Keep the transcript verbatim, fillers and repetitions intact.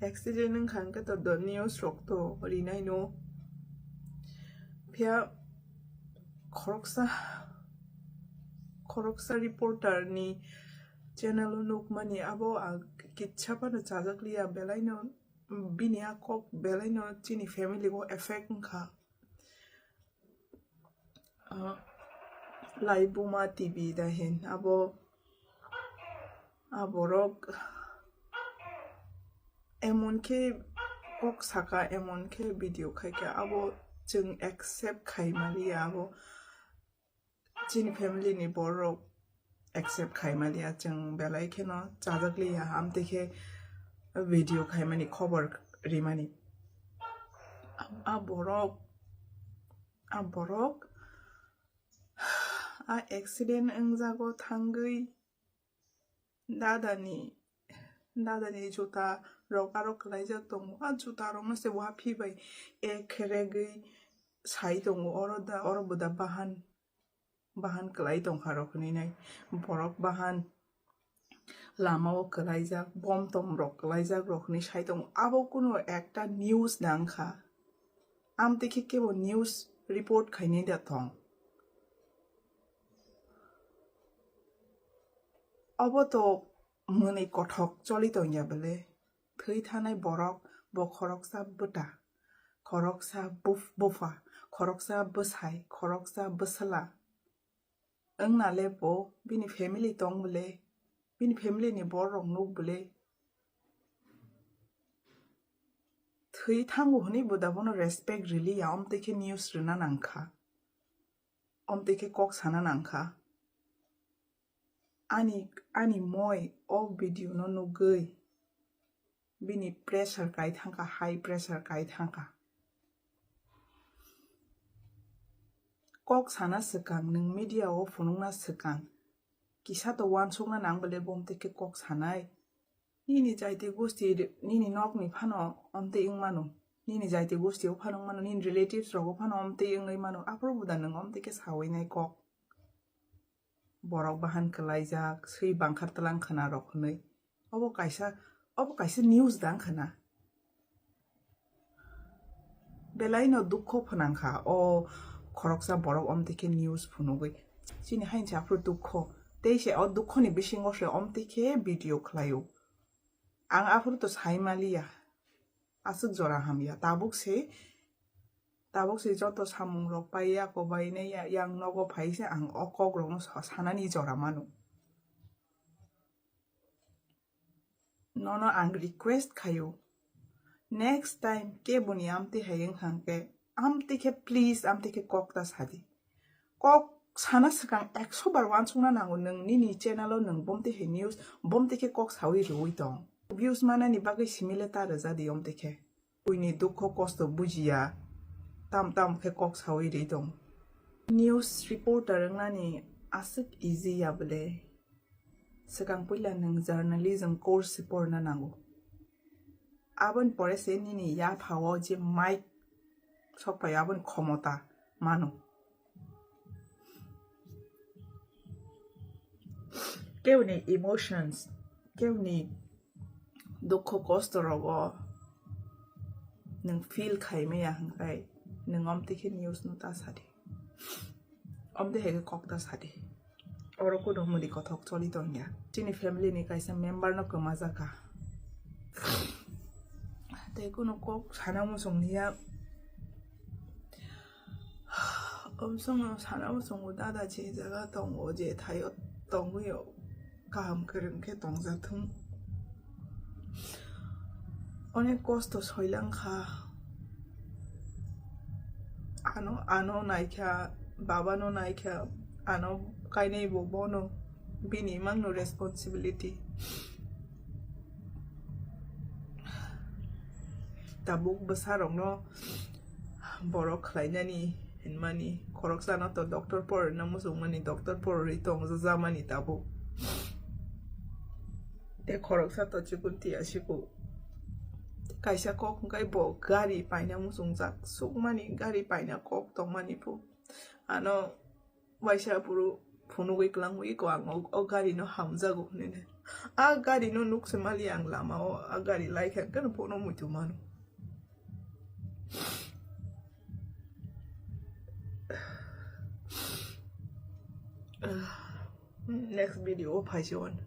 Accident wngkha hwnkhe to do news rok to rinai no. Phiya khoroksa, khoroksa reporter ni channel o nukmani abo ang kitsa phano chajak liya, belai no bini a kok belai no chini family o effect wngkha. Ah, Laibuma T V da hin abo, a borok emon khe kok saka, emon khe video khaikha, abo chwng accept khai maliya, abo chini family ni borok accept khai maliya, chwng belai kheno chajak liya, amtwi khe video khaimani khobor rimani. A borok, a borok a accident wngjago thangwi dadani, dadani juta rok aro kwlaijak tongo. A juta rokno se waphi bai ek kheregwi sai tongo. Oro da, oro bo da bahan, bahan kwlai tongkha rok hinwi nai. Borok bahan lama o kwlaijak, bom tom rok kwlaijak rok hinwi sai tongo. Abo kuno ekta news nang kha. Amtwi khe kebo news report khainai da tong. Obo to mwnwi kothok choli tongya bele. Thwi thanai borok bo khoroksa bwta, khoroksa buf-, bupha, khoroksa bwsai, khoroksa bwsla. Wngna le bo bini family tong bele, bini family ni borok nuk bele. Thwi thango hwnwi bo da bono respect riliya, omtwi khe news rwna nang kha. Omtwi khe kok sana nang kha. Ani, ani moi o video no nugwi bini pressure kai thangkha, high pressure kai thangkha. Kok sana swkang, nwng media o phunukna swkang, kisa to uansukna nang bole bo omtwi khe kok sanai. Nini jaiti gosti, nini nokni phano omtwi wng mano, nini jaiti gosti o phano wng mano, nini relatives rogo phano omtwi wngwi mano, aphuru bo da nwng omtwi khe sawi nai kok. Borok bahan kwlaijak, swi bangkhar tlang khna rok hwnwi. Obo kaisa, obo kaisa news dang khna. Belai no dukho phwnang kha o khoroksa borok omtwi khe news phunugwi. Chini haini se aphuru dukho. Tei se o dukhoni bisingo se omtwi khe video khlaio. Ang aphuru to sai maliya. Aswk jora hamya. Tabuk se, tabuk se joto samung rok pai ya, kobai nai ya, yang nogo phai se ang o kok rok no sa-, sanani jora mano. Nono ang request khaio, next time keboni amtwi hai wng kha hwnkhe, amtwi khe please, amtwi khe kok ta sadi. Kok sana swkang ekso bar uansukna nango, nwng nini channel o nwng bomtwi hai news, bomtwi khe kok sawi rwui tong. Views manani bagwi simi le ta rwja di omtwi khe. Buini dukho kosto bujiya, tam tam khe kok sawi ri tong. News reporter wngnani aswk easy ya bwle? Swkang puila nwng journalism course se porna nango. Aboni pore se nini yaphao je mic sokphaio, aboni khomota mano. Keboni emotions, keboni dukho kosto rogo nwng feel khai maya hwnkhe nwng omtwi khe news no ta sadi. Omtwi hai khe kok ta sadi. Oro kuno mudi kothok choli tongya. Chini family ni kaisa member no kwmajak kha. Tei kuno kok sana muchung niya. Omsong sana muchungo dada je jaga tongo, je thaio tongwi o kaham kwrwng khe tongjathung. Onek kosto soilang kha. Ano, ano naikha, baba no naikha, ano kainai bo bono, bini imang no responsibility. Tabuk bwsa rok no borok khlainani hinmani, khoroksa no to doctor porna muchungmani, doctor porwi tongjakmani tabuk. Tei khoroksa to chikun tiya siku. Kaisa kok hwnkhe bo gari paina muchungjak, sukmani gari paina kok tongmani phu. Ano waisa aphuru phunugwi kwlangwi ko ang o, o gari no hamjago hinwi. A gari no nuk se mali ang lama o, a gari lai khe kano pono muitu mano. Next video o phaisi on.